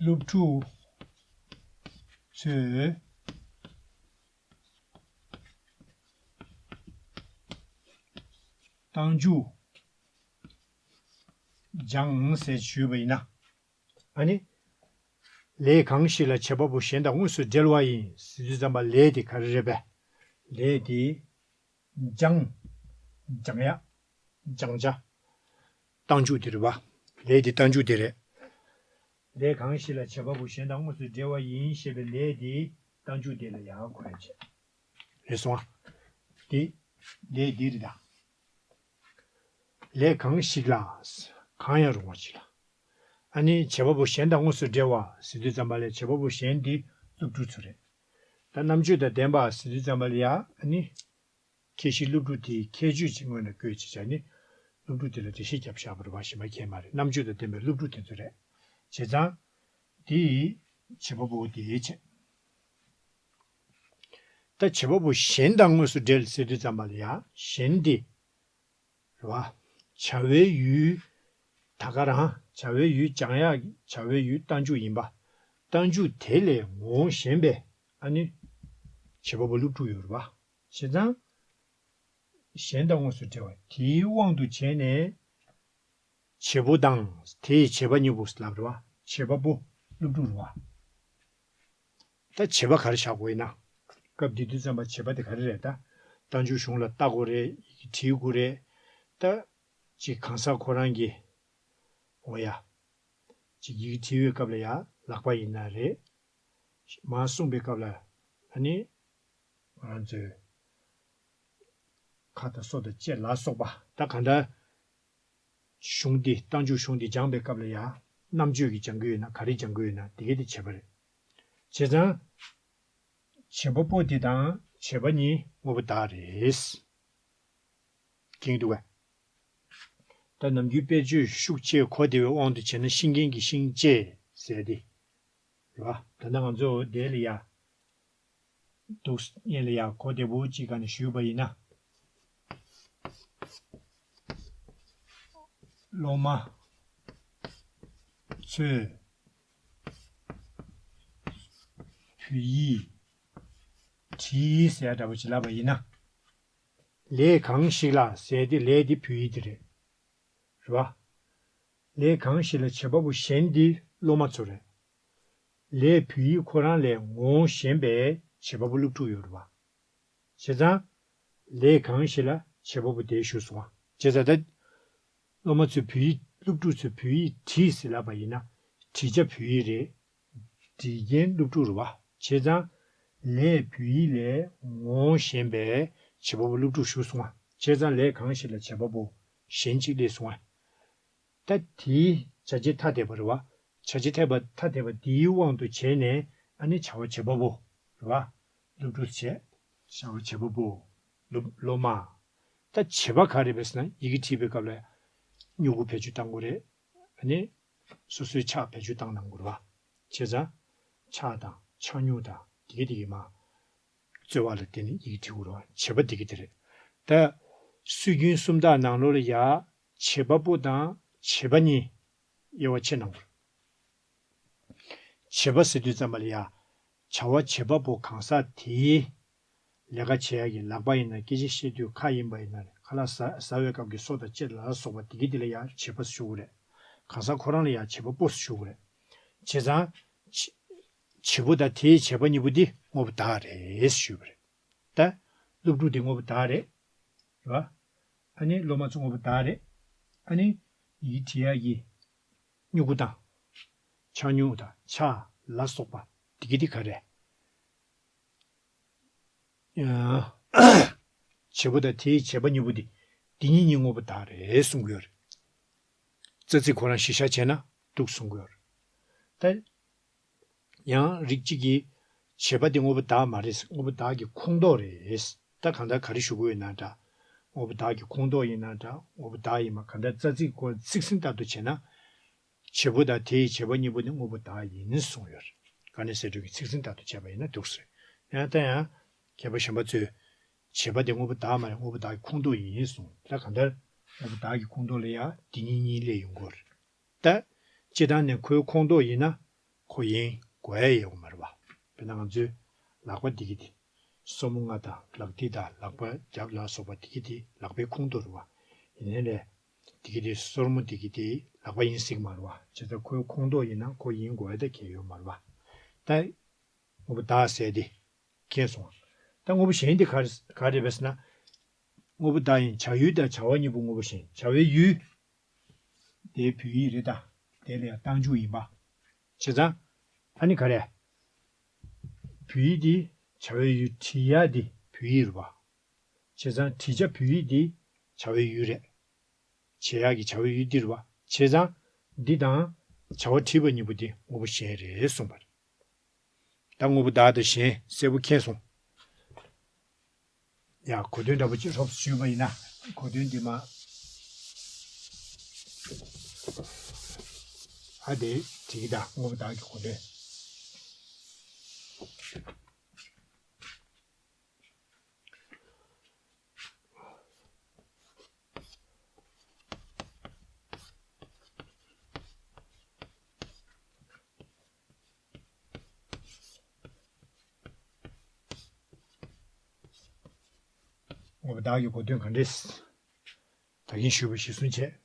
སློབ་ཕྲུག་ཚོས་རྟགས་འཇུག་སྦྱངས་ཟེར་ཞུས་པ་ཡིན་ན། ཨ་ནི། ལས་གང་ཞིག་ལ་བྱེད་པ་པོ་གཞན་དང་དངོས་སུ་འབྲེལ་བ་ཡིན་ཟེར་དུས་ཙམ་པ་ལས་དེ་ག་རེ་རེད་པས། ལས་དེ་སྦྱང་། སྦྱང་ཡ། སྦྱང་བྱ། རྟགས་འཇུག་དེ་རེད་པ། ལས་དེ་རྟགས་འཇུག་དེ་རེད། ལས་གང་ཞིག་ལ་བྱེད་པ་པོ་གཞན་དང་དངོས་སུ་འབྲེལ་བ་ཡིན་ཞེས་པའི་ལས་དེ་རྟགས་འཇུག་དེ་ལ་ཡང་གོ་ཡ་བྱེད། རེད་སོང་ཨ། དེ་ལས་དེ་རེད་ད། ལས་གང་ཞིག་ལ། གང་ཡང་རུང་བ་ཞིག་ལ། ཨ་ནི་བྱེད་པ་པོ་གཞན་དང་དངོས་སུ་འབྲེལ་བ་ཟེར་དུས་ཙམ་པ་ལས་བྱེད་པ་པོ་གཞན་དེ་སློབ་ཕྲུག་ཚོ་རེད། ད་རྣམ་དཔྱོད་དང་ལྡན་པ་ཟེར་དུས་ཙམ་པ་ལ་ཡ་ཨ་ནི། ཁྱད་གཞི་སློབ་ཕྲུག་དེའི་ཁྱད་ཆོས་ཅིག་སྔོན་ལ་བཀོད་ཅིག་བྱས་ནས་སློབ་ཕྲུག་དེ་ལ་འགྲེལ་བཤད་བརྒྱབ་བཞག་པ་རེད་པ། གཞན་པ་གང་ཡང་མ་རེད། རྣམ་དཔྱོད་དང་ལྡན་པའི་སློབ་ཕྲུག་དེ་ཚོ་རེད། བྱས་ཙང་། དེ་ཡིས་བྱེད་པ་པོ་དེའི་བྱེད། ད་བྱེད་པ་པོ་གཞན་དང་དངོས་སུ་འབྲེལ་ཟེར་དུས་ཙམ་པ་ལ་ཡ་གཞན་དེ། རེད་པ། བྱ་བའི་ཡུལ། ད་ག་རང་བྱ་བའི་ཡུལ་སྦྱང་ཡག་གི་བྱ་བའི་ཡུལ་རྟགས་འཇུག་ཡིན་པ། རྟགས་འཇུག་དེ་ལས་ངོ་བོ་གཞན་པའི་ཨ་ནི། བྱེད་པ་པོ་སློབ་ཕྲུག་ཡོད་རེད་པ། བྱས་ཙང་། གཞན་དང་དངོས་སུ་འབྲེལ་བ་དེའི་དབང་དུ་བྱས་ནས། བྱེད་པོ་དང་དེའི་བྱེད་པ་གཉིས་པོ་ལབ་རེད་པ། བྱེད་པ་པོ་སློབ་ཕྲུག་རེད་པ། ད་བྱེད་པ་ག་རེ་བཞག་དགོས་ཡིན་ན། སྐབས་འདི་དུས་ཙམ་པ་བྱེད་པ་དེ་ག་རེ་རེད་ད། རྟགས་འཇུག་གཞུང་ལ་ལྟ་དགོས་རེད། ཡི་གེ་བྲིས་དགོས་རེད། ད། ཅིག་གང་ཟག་ཁོ་རང་གི། འོ་ཡ། ཅིག་ཡི་གེ་བྲིས་པའི་སྐབས་ལ་ཡ་ལག་པ་ཡིན་ན་རེད། མར་གསུངས་པའི་སྐབས་ལ་ཨ་ནི། ང་རང་ཚོའི་ཁ་དང་སོ་དང་ལྕེ་ལ་སོགས་པ་ད་གང་ལྟར། གཞུང་འདི་རྟགས་འཇུག་གཞུང་འདི་སྦྱངས་པའི་སྐབས་ལ་ཡང་རྣམ་དཔྱོད་ཀྱིས་སྦྱང་གི་ཡོད་ན་ག་རེ་སྦྱང་གི་ཡོད་ན་དེ་གས་དེ་བྱེད་པ་རེད། བྱས་ཙང་། བྱེད་པ་པོ་དེ་དང་བྱེད་པ་གཉིས་དངོས་པོ་བདག་རེད། མཁྱེན་གྱི་འདུག་གས། ད་ནམ་རྒྱུན་དཔེ་བརྗོད་ཤུགས་ཆེ་གོ་བདེ་བའི་དབང་དུ་བྱས་ན་ཤིང་མཁན་གྱི་ཤིང་ལྕེ་ཟེར་ཏེ། རེད་བ། ད་ལྟ་ང་ཚོ་དེ་ལ་ཡ། འདུག་སྔོན་ལ་ཡ་གོ་བདེ་པོ་ཅིག་ག་ནས་ཞུས་པ་ཡིན་ན། སློབ་མ་ཚོས་བོད་ཡིག་བྲིས་ཟེར་འདྲ་པོ་ཅིག་ལབ་པ་ཡིན་ན། ལས་གང་ཞིག་ལ་ཟེར་ཏེ་ལས་དེ་བོད་ཡིག་དེ་རེད། རེད་བ། ལས་གང་ཞིག་ལ་བྱེད་པ་པོ་གཞན་དེ་སློབ་མ་ཚོ་རེད། ལས་བོད་ཡིག་ཁོ་རང་ལས་ངོ་བོ་གཞན་པའི་བྱེད་པ་པོ་སློབ་ཕྲུག་ཡོད་རེད་བ། བྱས་ཙང་། ལས་གང་ཞིག་ལ་བྱེད་པ་པོ་དེ་ཞུས་སོང་བ། བྱས་ཙང་ད། སློབ་མ་ཚོས་བོད་ཡིག་སློབ་ཕྲུག་ཚོས་བོད་ཡིག་བྲིས་ཟེར་ལབ་པ་ཡིན་ན། བྲིས་བྱ་བོད་ཡིག་རེད། འབྲི་མཁན་སློབ་ཕྲུག་རེད་བ། བྱས་ཙང་། ལས་བོད་ཡིག་ལས་ངོ་བོ་གཞན་པའི་བྱེད་པ་པོ་སློབ་ཕྲུག་ཞུས་སོང་བ། བྱས་ཙང་ལས་གང་ཞིག་ལ་བྱེད་པ་པོ་གཞན་གཅིག་སླེབས་སོང་བ། ད་དེའི་བྱ་བྱེད་ཐ་དད་པ་རེད་བ། བྱ་བྱེད་ཐ་དད་པ་ཐ་དད་པ་དེའི་དབང་དུ་བྱས་ནས་ཨ་ནི་བྱ་བ་བྱེད་པ་པོ་རེད་བ། སློབ་ཕྲུག་བྱས། བྱ་བ་བྱེད་པ་པོ། སློབ་སློབ་མ། ད་བྱེད་པ་ག་རེ་རེད་ཟེར་ན་ཡི་གེ་བྲིས་པའི་སྐབས་ལ་སྨྱུ་གུ་བེད་སྤྱོད་གཏང་དགོས་རེད། ཨ་ནི། སོ་སོའི་ཕྱག་བེད་སྤྱོད་བཏང་གནང་དགོས་རེད་བ། བྱས་ཙང་། ཕྱག་དང་ཕྱག་སྨྱུག་དང་དེ་ག་དེ་ག་མ། རྩོལ་བ་ལ་བརྟེན་ནས་ཡི་གེ་བྲིས་དགོས་རེད་བ། བྱེད་པ་དེ་ག་དེ་རེད། ད། སྲོལ་རྒྱུན་སུམ་རྟགས་ནང་ལོགས་ལ་ཡ། བྱེད་པ་པོ་དང་བྱེད་པ་གཉིས་དབྱེ་བ་ཕྱེ་གནང་དགོས་རེད། བྱེད་པ་ཟེར་དུས་ཙམ་པ་ལ་ཡ། བྱ་བ་བྱེད་པ་པོ་གང་ཟག་དེའི་ལས་ཀ་བྱེད་ཡག་གི་ལག་པ་ཡིན་ན། སྐད་ཆ་བཤད་དུས་ཁ་ཡིན་པ་ཡིན་ན། ཁ་ལག་ཟ་ཟ་བའི་སྐབས་ཀྱི་སོ་དང་ལྕེ་ལ་སོགས་པ་དེ་ག་དེ་ལ་ཡ་བྱེད་པ་ཞུ་དགོས་རེད། གང་ཟག་ཁོ་རང་ལ་ཡ་བྱེད་པ་པོ་ཞུ་དགོས་རེད། བྱས་ཙང་། བྱེད་བྱེད་པོ་དང་དེའི་བྱེད་པ་གཉིས་པོ་འདི་དངོས་པོ་བདག་རེད་ཞུས་པ་རེད། ད། སློབ་ཕྲུག་དེ་དངོས་པོ་བདག་རེད། རེད་བ། ཨ་ནི་སློབ་མ་ཚོ་དངོས་པོ་བདག་རེད། ཨ་ནི། ཡི་གེ་བྲིས་ཡག་གི་སྨྱུ་གུ་དང་། ཕྱག་སྨྱུག་དང་ཕྱག་ལ་སོགས་པ་དེ་ག་དེ་ག་རེད། ཡང་། བྱེད་པོ་དང་དེའི་བྱེད་པ་གཉིས་པོ་དེ། དེ་གཉིས་གཉིས་དངོས་པོ་བདག་རེད་གསུང་གི་ཡོད་རེད། རྩ་ཚིག་ཁོ་རང་གཞི་བཞག་བྱས་ན་འདུག་གསུང་གི་ཡོད་རེད། ད་ཡང་རིགས་གཅིག་གིས་བྱེད་པ་དེ་དངོས་པོ་བདག་མ་རེད། དངོས་པོ་བདག་གི་ཁོངས་གཏོགས་རེད། ད་གང་ལྟར་ག་རེ་ཞུ་དགོས་ཡོད་ན་འདྲ། དངོས་པོ་བདག་གི་ཁོངས་གཏོགས་ཡིན་ན་འདྲ། དངོས་པོ་བདག་ཡིན་པ་གང་ལྟར་རྩ་ཚིག་གོ་ཚིག་ཟིན་ལྟར་དུ་བྱས་ན། བྱེད་པོ་དང་དེ་ཡི་བྱེད་པ་གཉིས་པོ་ནི་དངོས་པོ་བདག་ཡིན་གསུངས་ཡོད་རེད། དཀའ་གནད་གསེད་བཀྲོལ་གྱི་ཚིག་ཟིན་ལྟར་དུ་བྱས་པ་ཡིན་ན་འདུག་ཟེར། ཡང་ད་ཡང་མཁས་པ་གཞན་པ་ཚོས་བྱེད་པ་དེ་དངོས་པོ་བདག་མ་རེད། དངོས་པོ་བདག་གི་ཁོངས་གཏོགས་ཡིན་གསུངས། ད་གང་ལྟར་དངོས་པོ་བདག་གི་ཁོངས་གཏོགས་ལ་ཡང་དེ་གཉིས་གཉིས་སླེབས་ཡོང་གི་ཡོད་རེད། ད་སྤྱིར་བཏང་ནས་ཁོའི་ཁོངས་གཏོགས་ཡིན་ན་ཁོ་ཡིན་དགོས་ཡ་ཡོད་མ་རེད་པ། དཔེར་ན་ང་ཚོའི་ལག་པ་འདི་གི་དེ། སོར་མོ་ལྔ་དང་ལག་མཐིལ་དང་ལག་པ་རྒྱབ་ལ་སོགས་པ་འདི་གི་དེ་ལག་པའི་ཁོངས་གཏོགས་རེད་པ། ཡིན་ནའི་ལས། འདི་གི་དེ་སོར་མོ་འདི་གི་དེ་ལག་པ་ཡིན་སྲིད་མ་རེད་པ། བྱས་ཙང་ཁོའི་ཁོངས་གཏོགས་ཡིན་ན་ཁོ་ཡིན་དགོས་ཡ་ད་གལ་ཡོད་མ་རེད་པ། ད་དངོས་པོ་བདག་ཟེར་དེ་མཁྱེན་སོང་། ད་དངོས་པོ་གཞན་དེ་ག་རེ་ག་རེ་རེད་པས་ཟེར་ན། དངོས་པོ་བདག་ཡིན། བྱ་ཡུལ་དང་བྱ་བ་གཉིས་པོ་དངོས་པོ་གཞན། བྱ་བའི་ཡུལ། དེའི་བོད་ཡིག་རེད་ད། དེ་ལ་ཡང་རྟགས་འཇུག་ཡིན་པ། བྱས་ཙང་། ཨ་ནི་ག་རེ། བོད་ཡིག་འདི་བྱ་བའི་ཡུལ་བྲི་ཡག་འདི་བོད་ཡིག་རེད་པ། བྱས་ཙང་བྲི་བྱ་བོད་ཡིག་འདི་བྱ་བའི་ཡུལ་རེད། བྱེད་ཡག་གི་བྱ་བའི་ཡུལ་འདི་རེད་པ། བྱས་ཙང་འདི་དང་བྱ་བ་བྲིས་པ་གཉིས་པོ་འདི་དངོས་པོ་གཞན་རེད་གསུངས་པ་རེད། ད་དངོས་པོ་བདག་དང་གཞན་གསལ་པོ་མཁྱེན་སོང་། ཡ། གོ་དོན་འདྲ་པོ་ཅིག་རོབ་ཞུས་པ་ཡིན་ན། གོ་དོན་འདི་མ། ཨ་དེ་བྲིས་ཀྱི་ད་དངོས་པོ་བདག་གི་གོ་དོན། དངོས་པོ་བདག་གི་གོ་དོན་ག་འདྲས། ད་གིན་ཞུས་པ་གཞིར་བཟུང་བྱས།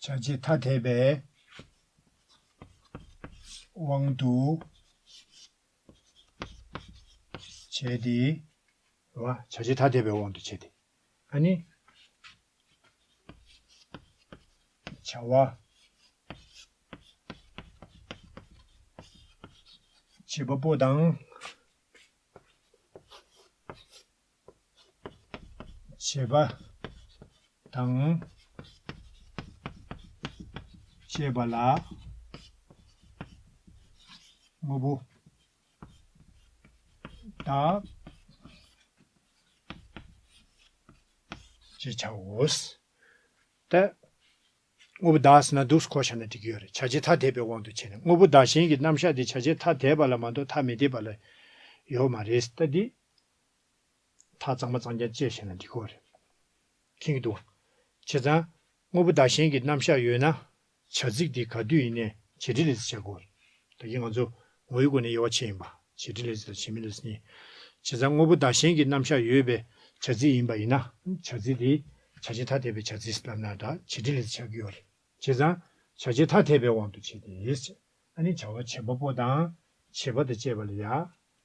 བྱ་བྱེད་ཐ་དད་པའི་དབང་དུ་བྱས་ཏེ། རེད་བ། བྱ་བྱེད་ཐ་དད་པའི་དབང་དུ་བྱས་ཏེ། ཨ་ནི། བྱ་བ། བྱེད་པ་པོ་དང་། བྱེད་པ་དང་བཅས་པ་ལ་དངོས་པོ་བདག་ཅེས་བྱའོ། ད་དངོས་པོ་བདག་ཟེར་ན་འདུག་སེ་གོ་བཞག་ན་འགྲིག་གི་ཡོད་རེད། བྱ་བྱེད་ཐ་དད་པའི་དབང་དུ་བྱས་ནས། དངོས་པོ་བདག་གཞན་གྱི་རྣམ་གཞག་དེ་བྱ་བྱེད་ཐ་དད་པ་ལ་མ་གཏོགས་ཐ་མི་དད་པ་ལ་ཡོད་མ་རེད། ད་འདི་ཐ་གཙང་མ་གཙང་རྐྱང་བཅད་བཞག་ན་འགྲིག་གི་ཡོད་རེད། མཁྱེན་གྱི་འདུག་བ། བྱས་ཙང་དངོས་པོ་བདག་གཞན་གྱི་རྣམ་གཞག་ཡོད་ན། བྱ་ཚིག་དེ་ག་དུས་ཡིན་ནའི་བྱེད་འབྲེལ་ལས་ཚིག་བྱ་དགོས། ད་གིན་ང་ཚོ་ངོ་བོའི་སྒོ་ནས་དབྱེ་བ་ཕྱེ་ཡིན་པ། བྱེད་འབྲེལ་ལས་ཚིག་དང་བྱེད་མེད་ལས་ཚིག་གཉིས། བྱས་ཙང་དངོས་པོ་བདག་གཞན་གྱི་རྣམ་གཞག་ཡོད་པའི་བྱ་ཚིག་ཡིན་པ་ཡིན་ན། བྱ་ཚིག་དེ་བྱ་བྱེད་ཐ་དད་པའི་བྱ་ཚིག་ལབ་ན་འདྲ། བྱེད་འབྲེལ་ལས་ཚིག་ཆགས་ཀྱི་ཡོད་རེད། བྱས་ཙང་བྱ་བྱེད་ཐ་དད་པའི་དབང་དུ་བྱས་ཏེ། ཨ་ནི་བྱ་བ་བྱེད་པ་པོ་དང་བྱེད་པ་དང་བཅས་པ་ལ་ཡང་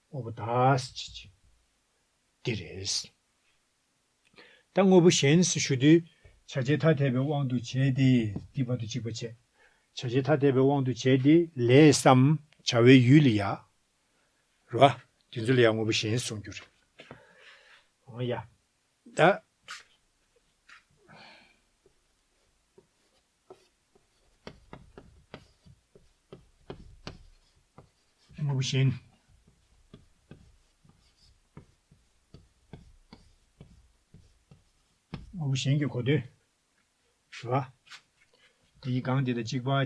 དངོས་པོ་བདག་ཟེར་བྱེད་ཀྱི། འདི་རེད། ད་དངོས་པོ་གཞན་ཞུ་དུས། བྱ་བྱེད་ཐ་དད་པའི་དབང་དུ་བྱས་ཏེ། འདི་བར་དུ་གཅིག་པ་བྱས། བྱ་བྱེད་ཐ་དད་པའི་དབང་དུ་བྱས་ཏེ་ལས་སམ་བྱ་བའི་ཡུལ་ལ་ཡ། རེད་བ། དེ་ཚོ་ལ་ཡ་དངོས་པོ་གཞན་གསུང་རྒྱུ་རེད། འོ་ཡ། ད། དངོས་པོ་གཞན། དངོས་པོ་གཞན་གྱི་གོ་དོན། རེད་བ། དེའི་སྒང་དེ་དང་གཅིག་པ་བྱས།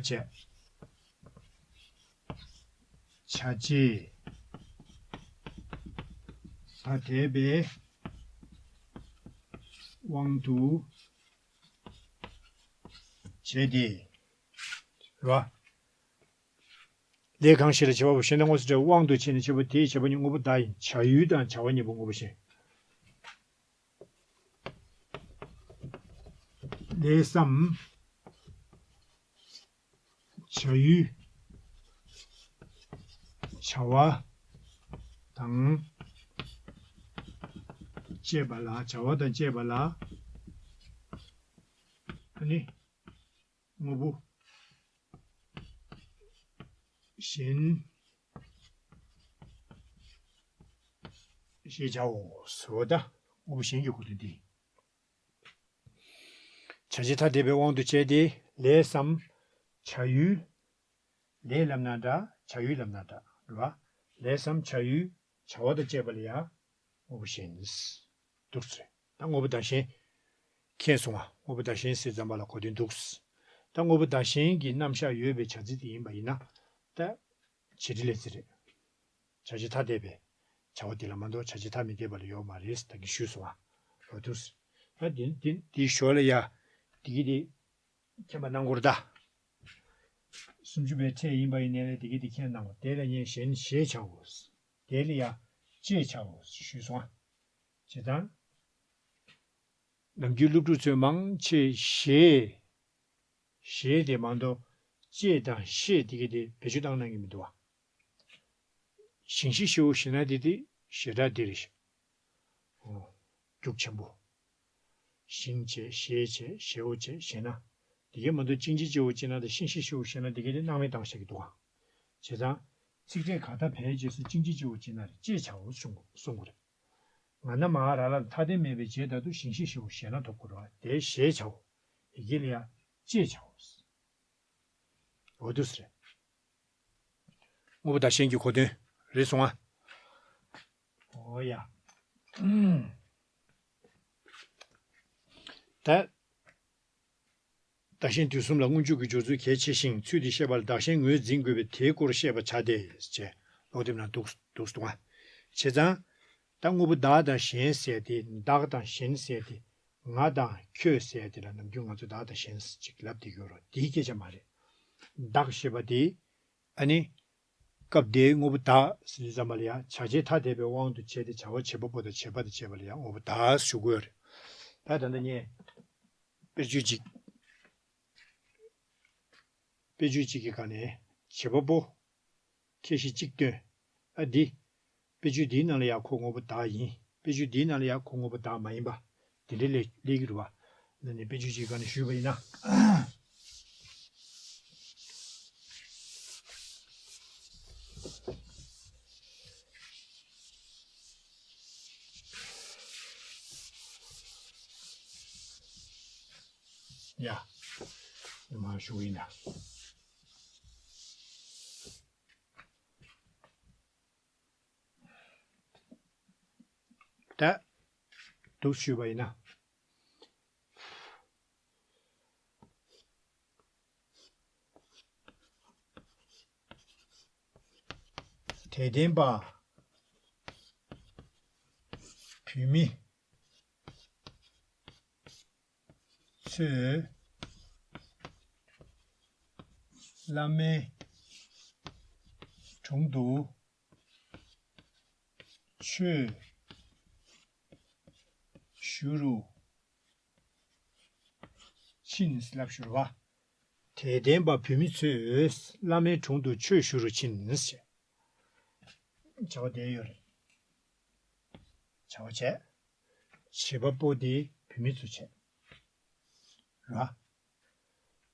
བྱ་བྱེད་ཐ་དད་པའི་དབང་དུ་བྱས་ཏེ། རེད་བ། ལས་གང་ཞིག་ལ་བྱེད་པ་པོ་གཞན་དང་དངོས་སུ་འབྲེལ་བའི་དབང་དུ་བྱས་ནས་བྱེད་པ་དེའི་བྱེད་པ་ཉིད་དངོས་པོ་བདག་ཡིན། བྱ་ཡུལ་དང་བྱ་བ་གཉིས་པོ་དངོས་པོ་གཞན། ལས་སམ། བྱ་ཡུལ། བྱ་བ་དང་བཅས་པ་ལ། བྱ་བ་དང་བཅས་པ་ལ། ཨ་ནི། དངོས་པོ་གཞན། ཞེས་བྱའོ། ཟོ་ད་དངོས་པོ་གཞན་གྱི་གོ་དོན་འདི། བྱ་བྱེད་ཐ་དད་པའི་དབང་དུ་བྱས་ཏེ་ལས་སམ་བྱ་ཡུལ། ལས་ལབ་ན་འདྲ། བྱ་ཡུལ་ལབ་ན་འདྲ་རེད་བ། ལས་སམ་བྱ་ཡུལ་བྱ་བ་དང་བཅས་པ་ལ་ཡང་དངོས་པོ་གཞན་འདུག་ཟེར། ད་དངོས་པོ་བདག་གཞན་མཁྱེན་སོང་ང་། དངོས་པོ་བདག་གཞན་ཟེར་ཙམ་པ་ལ་གོ་དོན་འདུག་ད་དངོས་པོ་བདག་གཞན་གྱི་རྣམ་གཞག་ཡོད་པའི་བྱ་ཚིག་དེ་ཡིན་པ་ཡིན་ན། ད་བྱེད་འབྲེལ་ལས་ཚིག་རེད། བྱ་བྱེད་ཐ་དད་པའི་བྱ་བ་དེ་ལ་མ་གཏོགས་བྱ་བྱེད་ཐ་མི་དད་པ་ལ་ཡོད་མ་རེད་ཟེར་ད་གིན་ཞུས་སོང་ང་། འོ་འདུག་ད་དེ་དེ་དེའི་ཞོར་ལ་ཡ་དེ་གི་དེ་མཁྱེན་པ་གནང་དགོས་རེད་ད། སུམ་ཅུ་པའི་ཕྲད་ཡིན་པ་ཡིན་ནའི་ལས་དེ་གི་དེ་མཁྱེན་གནང་དགོས། དེ་ལ་ངས་གཞན་ཞེས་བྱའོ། དེ་ལ་ཡ་ཅེས་བྱའོ་ཞུས་སོང་ང་། བྱས་ཙང་། ནམ་རྒྱུན་སློབ་ཕྲུག་ཚོས་མང་ཆེ་ཞེས། ཞེས་དེ་མ་གཏོགས་ཅེས་དང་ཞེས་དེ་གི་དེ་བེད་སྤྱོད་བཏང་གནང་གི་མི་འདུག་བ། ཞིང་ཞེས་ཞེའོ་ཞེ་ན་དེ་དེ་ཞེ་དྲག་དེ་རེད་ཤག་འོ། རྒྱུག་ཆེན་པོ། ཞིང་བྱས་ཞེས་བྱས་ཞེའོ་བྱས་ཞེ་ན། དེ་གས་མ་གཏོགས་ཅིང་ཅེས་ཅེའོ་ཅེ་ན་དང་ཤིང་ཤེས་ཤེའོ་ཤེ་ན་དེ་གས་དེ་སྣང་མེད་བཏང་བཞག་གི་འདུག་ག་བྱས་ཙང་། ཚིག་ཕྲད་ག་ད་བའི་རྗེས་སུ་ཅིང་ཅེས་ཅེའོ་ཅེ་ན་རེད་ཅེས་བྱའོ་གསུང་དགོས་གསུང་དགོས་རེད། ང་ན་མ་ར་ལ་ཐ་དད་མེད་པའི་རྗེས་ད་དུ་ཞིང་ཤེས་ཤེའོ་ཞེ་ན་ཐོབ་དགོས་རེད་བ། དེ་ཞེས་བྱའོ། ཡི་གེ་ལ་ཡ་ཅེས་བྱའོ། འོ་འདུག་སེ་རེད། དངོས་པོ་བདག་གཞན་གྱི་གོ་དོན་རེད་སོང་ང་། འོ་ཡ། ད། བདག་གཞན་དུས་གསུམ་ལ་སྔོན་འཇུག་གི་སྦྱོར་ཚུལ་གལ་ཆེ་ཞིང་ཚུལ་དེ་ཤེས་པ་ལ་བདག་གཞན་ངོས་འཛིན་དགོས་པས་དེའི་སྐོར་བཤད་པར་བྱ་སྟེ་ཞེས་ཀློག་དེབ་ནང་འདུག་འདུག་སྟོང་ང་། བྱས་ཙང་། ད་དངོས་པོ་བདག་དང་གཞན་ཟེར་ཏེ་བདག་དང་གཞན་ཟེར་ཏེ་ང་དང་ཁྱོད་ཟེར་ཏེ་ལ་ནམ་རྒྱུན་ང་ཚོ་བདག་དང་གཞན་ཅིག་ལབ་བསྡད་ཀྱི་ཡོད་རེད། དེའི་སྐད་ཆ་མ་རེད། བདག་ཞེས་པ་དེ། ཨ་ནི། སྐབས་དེའི་དངོས་པོ་བདག་ཟེར་དུས་ཙམ་པ་ལ་ཡང་བྱ་བྱེད་ཐ་དད་པའི་དབང་དུ་བྱས་ཏེ་བྱ་བ་བྱེད་པ་པོ་དང་བྱེད་པ་དང་བཅས་པ་ལ་ཡང་དངོས་པོ་བདག་ཞུ་དགོས་རེད། ད་ད་ལྟ་ངས་དཔེར་བརྗོད་ཅིག་དཔེར་བརྗོད་ཅིག་གི་སྒང་ནས་བྱེད་པ་པོ་ཁྱད་གཞི་གཅིག་སྟོན། ཨ་འདི། དཔེར་བརྗོད་འདིའི་ནང་ལ་ཡང་ཁོ་དངོས་པོ་བདག་ཡིན། དཔེར་བརྗོད་འདིའི་ནང་ལ་ཡང་ཁོ་དངོས་པོ་བདག་མ་ཡིན་པ། དེ་འདྲའི་ལས་ལས་ཀྱི་རེད་བ། ནི་དཔེ་ཆ་ཞིག་གི་སྒང་ནས་ཞུས་པ་ཡིན་ན། ཡ། མར་ཞུ་གི་ཡིན་ན། ད། འདུག་ཞུས་པ་ཡིན་ན། དད་ལྡན་པ། བུད་མེད། ཚོས། བླ་མའི་དྲུང་དུ་ཆོས་ཞུ་རུ་ཕྱིན་ལབ་ཞུ་རུ་བ། དད་ལྡན་པ་བུད་མེད་ཚོས་བླ་མའི་དྲུང་དུ་ཆོས་ཞུ་རུ་ཕྱིན་ཞེས། བྱ་བ་དེ་ཡོད་རེད། བྱ་བ་བྱས། བྱེད་པ་པོ་དེ་བུད་མེད་ཚོ་བྱས། ར།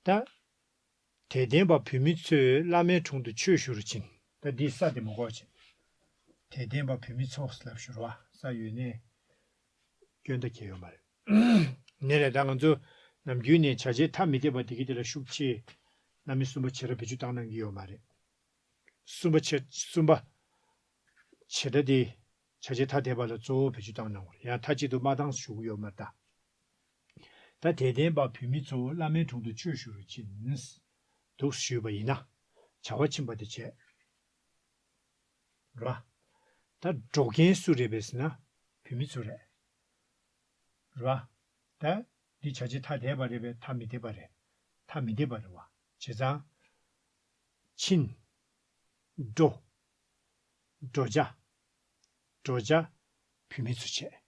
ད། དད་ལྡན་པ་བུད་མེད་ཚོས་བླ་མའི་དྲུང་དུ་ཆོས་ཞུ་རུ་ཕྱིན། ད་འདི་ས་དེ་མ་གོ་བྱས། དད་ལྡན་པ་བུད་མེད་ཚོ་ལབ་ཞུ་ར་བ་ས་ཡོད་ནས། སྐྱོན་ད་གལ་ཡོད་མ་རེད། ནས་རེད། ད་ང་ཚོ་ནམ་རྒྱུན་ནས་བྱ་བྱེད་ཐ་མི་དད་པ་དེ་གི་དེ་ལ་ཤུགས་ཆེ། རྣམ་དབྱེ་གསུམ་པ་བྱེ་བྲག་བེད་སྤྱོད་བཏང་གནང་གི་ཡོད་མ་རེད། གསུམ་པ་བྱེ་གསུམ་པ། བྱེ་བྲག་དེ། བྱ་བྱེད་ཐ་དད་པ་ལ་གཙོ་བོ་བེད་སྤྱོད་བཏང་གནང་བ་རེད། ཡང་མཐའ་གཅིག་ཏུ་མ་བཏང་ཞུ་གི་ཡོད་མ་རེད་ད། ད་དད་ལྡན་པ་བུད་མེད་ཚོ་བླ་མའི་དྲུང་དུ་ཆོས་ཞུ་རུ་ཕྱིན། འདུག་ཞུས་པ་ཡིན་ན། བྱ་བ་ཕྱིན་པ་དེ་བྱས། ར། ད་འགྲོ་མཁན་སུ་རེད་པས་ཟེར་ན། བུད་མེད་ཚོ་རེད། ར། ད་འདི་བྱ་བྱེད་ཐ་དད་པ་རེད་པས་ཐ་མི་དད་པ་རེད། ཐ་མི་དད་པ་རེད་བ། བྱས་ཙང་། ཕྱིན། འགྲོ། འགྲོ་བྱ། འགྲོ་བྱ། བུད་མེད་ཚོ་བྱས།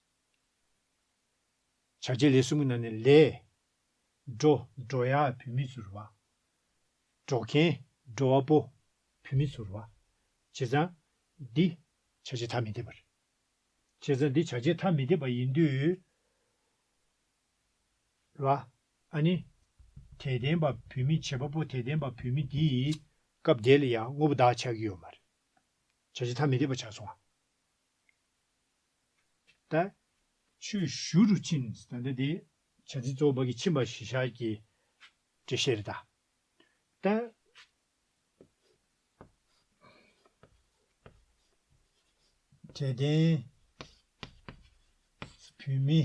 བྱ་བྱེད་ལས་གསུམ་གྱི་ནང་ནས་ལས། འགྲོ། འགྲོ་ཡ་བུད་མེད་ཚོ་རེད་བ། འགྲོ་མཁན། འགྲོ་བ་པོ། བུད་མེད་ཚོ་རེད་བ། བྱས་ཙང་། འདི། བྱ་བྱེད་ཐ་མི་དད་པ་རེད། བྱས་ཙང་འདི་བྱ་བྱེད་ཐ་མི་དད་པ་ཡིན་དུས། རེད་བ། ཨ་ནི། དད་ལྡན་པ་བུད་མེད་བྱེད་པ་པོ་དད་ལྡན་པ་བུད་མེད་འདི་ཡི་སྐབས་དེ་ལ་ཡང་དངོས་པོ་བདག་ཆགས་ཀྱི་ཡོད་མ་རེད། བྱ་བྱེད་ཐ་མི་དད་པ་ཆགས་སོང་ང་། ད་ཆོས་ཞུ་རུ་ཕྱིན། ད་ལྟ་དེ་བྱ་ཚིག་གཙོ་བོ་བ་གི་ཕྱིན་པ་གཞིར་བཞག་གི་འགྲེལ་བཤད་རེད་ད། ད་དད་ལྡན་བོད་མི་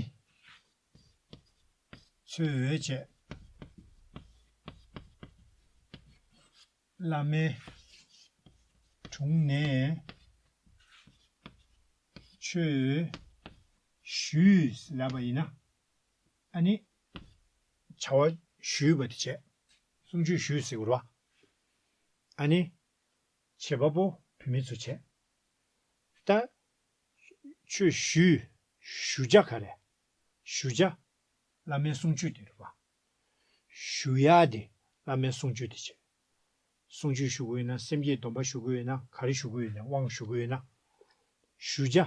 ཚོས་བྱས། བླ་མའི་དྲུང་ནས་ཆོས་ཞུས་ལབ་པ་ཡིན་ན། ཨ་ནི་བྱ་བ་ཞུས་པ་དེ་བྱས། གསུང་ཆོས་ཞུས་ཟེར་དགོས་རེད་བ། ཨ་ནི་བྱེད་པ་པོ་བུད་མེད་ཚོ་བྱས། ད་ཆོས་ཞུས། ཞུ་བྱ་ག་རེ། ཞུ་བྱ་བླ་མའི་གསུང་ཆོས་དེ་རེད་བ། ཞུ་ཡ་དེ་བླ་མའི་གསུང་ཆོས་དེ་བྱས། གསུང་ཆོས་ཞུ་དགོས་ཡོད་ན། སེམས་བསྐྱེད་སྡོམ་པ་ཞུ་དགོས་ཡོད་ན། ག་རེ་ཞུ་དགོས་ཡོད་ན། དབང་ཞུ་དགོས་ཡོད་ན། ཞུ་བྱ་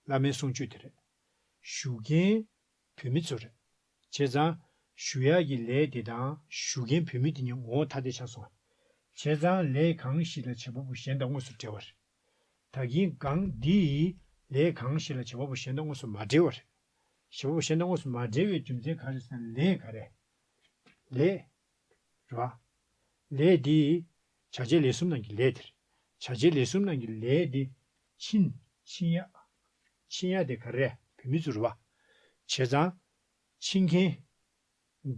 བླ་མའི་གསུང་ཆོས་དེ་རེད། ཞུ་མཁན་བུད་མེད་ཚོ་རེད། བྱས་ཙང་ཞུ་ཡག་གི་ལས་དེ་དང་ཞུ་མཁན་བུད་མེད་དེ་གཉིས་ངོ་བོ་ཐ་དད་ཆགས་སོང་། བྱས་ཙང་ལས་གང་ཞིག་ལ་བྱེད་པ་པོ་གཞན་དང་དངོས་སུ་འབྲེལ་བ་རེད། ད་གིན་གང་འདི་ཡིས་ལས་གང་ཞིག་ལ་བྱེད་པ་པོ་གཞན་དང་དངོས་སུ་མ་འབྲེལ་བ་རེད། བྱེད་པ་པོ་གཞན་དང་དངོས་སུ་མ་འབྲེལ་བའི་རྒྱུ་མཚན་ག་རེ་ཟེར་ན། ལས་ག་རེ། ལས་རེད་བ། ལས་འདི་བྱ་བྱེད་ལས་གསུམ་ནང་གི་ལས་དེ་རེད། བྱ་བྱེད་ལས་གསུམ་ནང་གི་ལས་འདི་ཕྱིན། ཕྱིན་ཡ། ཕྱིན་ཡ་དེ་ག་རེ། བུད་མེད་ཚོ་རེད་བ། བྱས་ཙང་ཕྱིན་མཁན།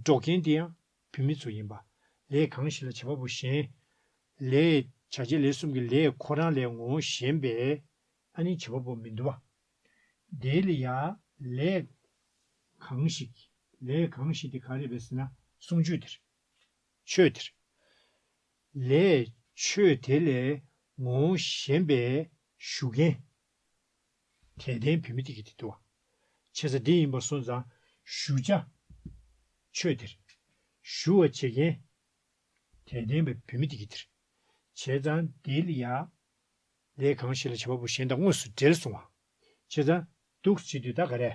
འགྲོ་མཁན་དེ་ཡང་བུད་མེད་ཚོ་ཡིན་པ། ལས་གང་ཞིག་ལ་བྱེད་པ་པོ་གཞན། ལས་བྱ་བྱེད་ལས་གསུམ་གྱི་ལས་ཁོ་རང་ལས་ངོ་བོ་གཞན་པའི་ཨ་ནི་བྱེད་པ་པོ་མི་འདུག་བ། དེ་ལ་ཡ་ལས་གང་ཞིག་ལས་གང་ཞིག་དེ་ག་རེ་རེད་ཟེར་ན། གསུང་ཆོས་དེ་རེད། ཆོས་དེ་རེད། ལས་ཆོས་དེ་ལས་ངོ་བོ་གཞན་པའི་ཞུ་མཁན། དད་ལྡན་བུད་མེད་དེ་གི་དེ་འདུག་བ། བྱས་ཙང་འདི་ཡིན་པ་སོང་ཙང་ཞུ་བྱ་ཆོས་དེ་རེད། ཞུ་བ་བྱེད་མཁན་དད་ལྡན་པའི་བུད་མེད་དེ་གི་དེ་རེད། བྱས་ཙང་དེ་ལ་ཡ་ལས་གང་ཞིག་ལ་བྱེད་པ་པོ་གཞན་དང་དངོས་སུ་འབྲེལ་སོང་བ། བྱས་ཙང་འདུག་སེ་བྱེད་དུས་ད་ག་རེ།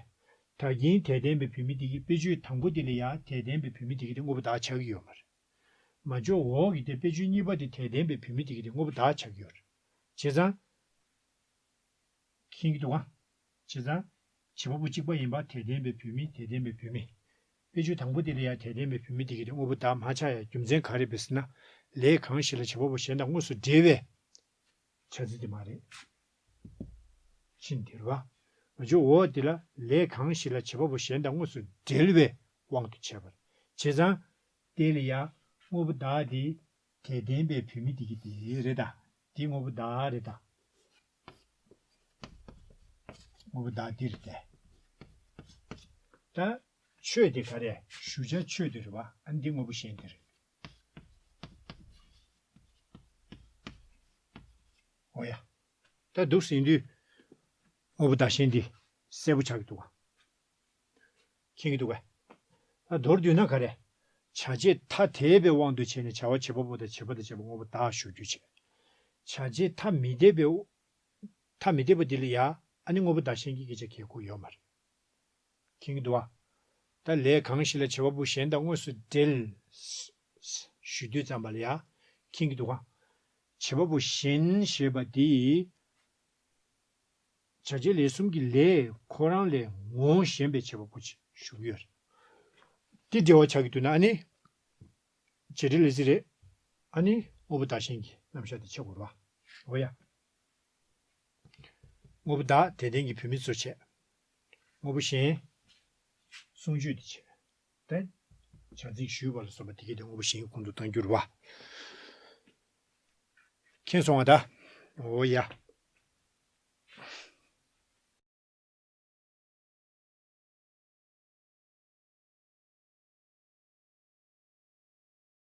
ད་གིན་དད་ལྡན་པའི་བུད་མེད་དེ་གི་དཔེ་བརྗོད་དང་པོ་དེ་ལ་ཡ་དད་ལྡན་པའི་བུད་མེད་དེ་གི་དེ་དངོས་པོ་བདག་ཆགས་ཀྱི་ཡོད་མ་རེད། མ་འཇོག་འོག་གི་དེ་དཔེ་བརྗོད་གཉིས་པ་དེ་དད་ལྡན་པའི་བུད་མེད་དེ་གི་དེ་དངོས་པོ་བདག་ཆགས་ཀྱི་ཡོད་རེད། བྱས་ཙང་། མཁྱེན་གྱི་འདུག་ག། བྱས་ཙང་། བྱེད་པ་པོ་གཅིག་པ་ཡིན་པ་དད་ལྡན་པའི་བུད་མེད། དད་ལྡན་པའི་བུད་མེད། དཔེ་བརྗོད་དང་པོ་དེ་ལ་ཡང་དད་ལྡན་པའི་བུད་མེད་དེ་གི་དེ་དངོས་པོ་བདག་མ་ཆགས་ཡ་རྒྱུ་མཚན་ག་རེ་རེད་ཟེར་ན། ལས་གང་ཞིག་ལ་བྱེད་པ་པོ་གཞན་དང་དངོས་སུ་འབྲེལ་བའི་བྱ་ཚིག་དེ་མ་རེད། ཕྱིན་དེ་རེད་བ། མ་འཇོག་འོག་དེ་ལ་ལས་གང་ཞིག་ལ་བྱེད་པ་པོ་གཞན་དང་དངོས་སུ་འབྲེལ་བའི་དབང་དུ་བྱས་པ་རེད། བྱས་ཙང་། དེ་ལ་ཡང་དངོས་པོ་བདག་དེ་དད་ལྡན་པའི་བུད་མེད་དེ་གི་དེ་རེད་ད། དེ་དངོས་པོ་བདག་རེད་ད། དངོས་པོ་བདག་འདི་རེད་དེ། ད་ཆོས་དེ་ག་རེ། ཞུ་བྱ་ཆོས་དེ་རེད་བ། ཨ་ནི་འདི་དངོས་པོ་གཞན་དེ་རེད། འོ་ཡ། ད་འདུག་སེ་ཡིན་དུས་དངོས་པོ་བདག་གཞན་འདི་གསལ་པོ་ཆགས་ཀྱི་འདུག་བ། མཁྱེན་གྱི་འདུག་གས། ད་མདོར་བསྡུས་ན་ག་རེ། བྱ་བྱེད་ཐ་དད་པའི་དབང་དུ་བྱས་ནས་བྱ་བ་བྱེད་པ་པོ་དང་བྱེད་པ་དང་བྱེད་པ་དངོས་པོ་བདག་ཞུ་རྒྱུ་བྱས། བྱ་བྱེད་ཐ་མི་དད་པའི། ཐ་མི་དད་པ་འདི་ལ་ཡ་ཨ་ནི་དངོས་པོ་བདག་གཞན་གྱི་སྐད་ཆ་གལ་དགོས་ཡོད་མ་རེད། མཁྱེན་གྱི་འདུག་བ། ད་ལས་གང་ཞིག་ལ་བྱེད་པ་པོ་གཞན་དང་དངོས་སུ་འབྲེལ། ཞུ་དུས་ཙམ་པ་ལ་ཡ་མཁྱེན་གྱི་འདུག་ག། བྱེད་པ་པོ་གཞན་ཞེས་པ་འདི། བྱ་བྱེད་ལས་གསུམ་གྱི་ལས་ཁོ་རང་ལས་ངོ་བོ་གཞན་པའི་བྱེད་པ་པོ་ཞུ་གི་ཡོད་རེད། འདི་འབྲེལ་བ་ཆགས་ཀྱི་འདུག་ན་ཨ་ནི། བྱེད་འབྲེལ་ལས་ཚིག་རེད། ཨ་ནི་དངོས་པོ་བདག་གཞན་གྱི་རྣམ་གཞག་དེ་ཆགས་དགོས་རེད་བ། འོ་ཡ། དངོས་པོ་བདག་དད་ལྡན་གྱི་བུད་མེད་ཚོ་བྱས། དངོས་པོ་གཞན། གསུང་ཆོས་དེ་བྱས། ད། བྱ་ཚིག་ཞུས་པ་ལ་སོགས་པ་དེ་གས་དེ་དངོས་པོ་གཞན་གྱི་ཁོངས་སུ་གཏང་རྒྱུ་རེད་བ། མཁྱེན་སོང་བ་ད། འོ་ཡ།